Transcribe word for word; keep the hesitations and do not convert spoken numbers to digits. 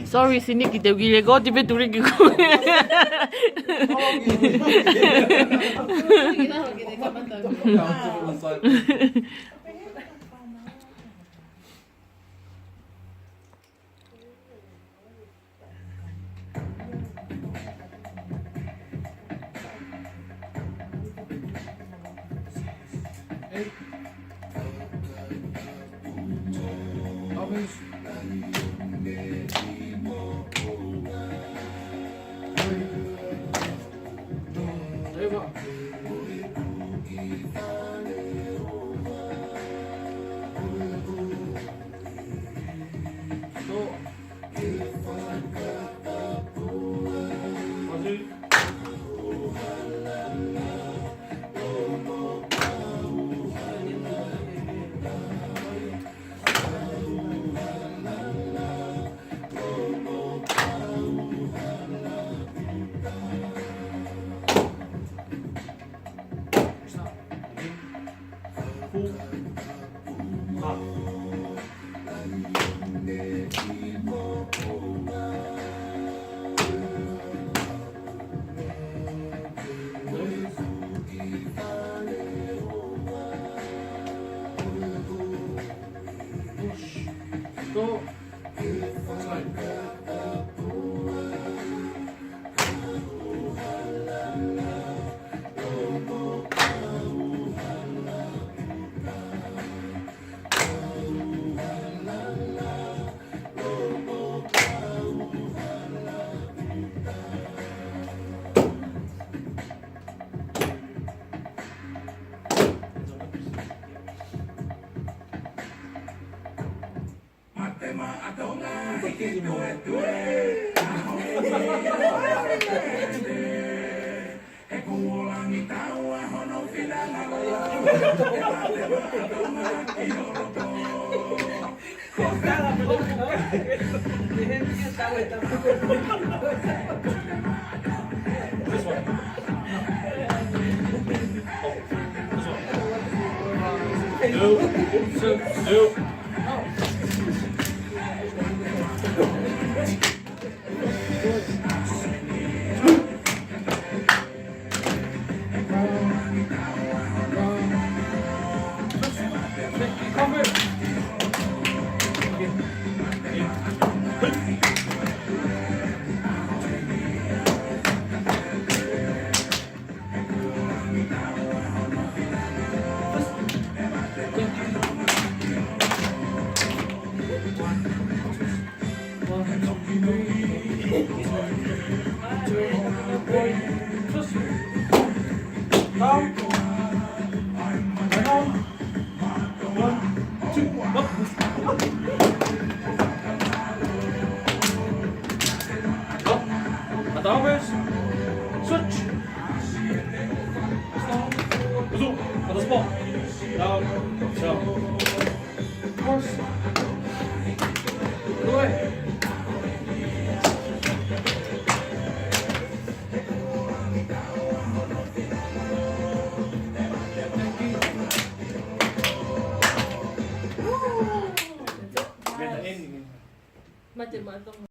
Sorry, Siniki, te u kiʻi lekooti pē Tuliki ko ē. This one. Oh, this one. Two, two, two. One, two, three. Two, three. Down. Down. One, two, up. Up. Ata oves. Switch. Stop. Uzu. Ata spot. Down. Down. Horse. Go ahead. Mate, mate.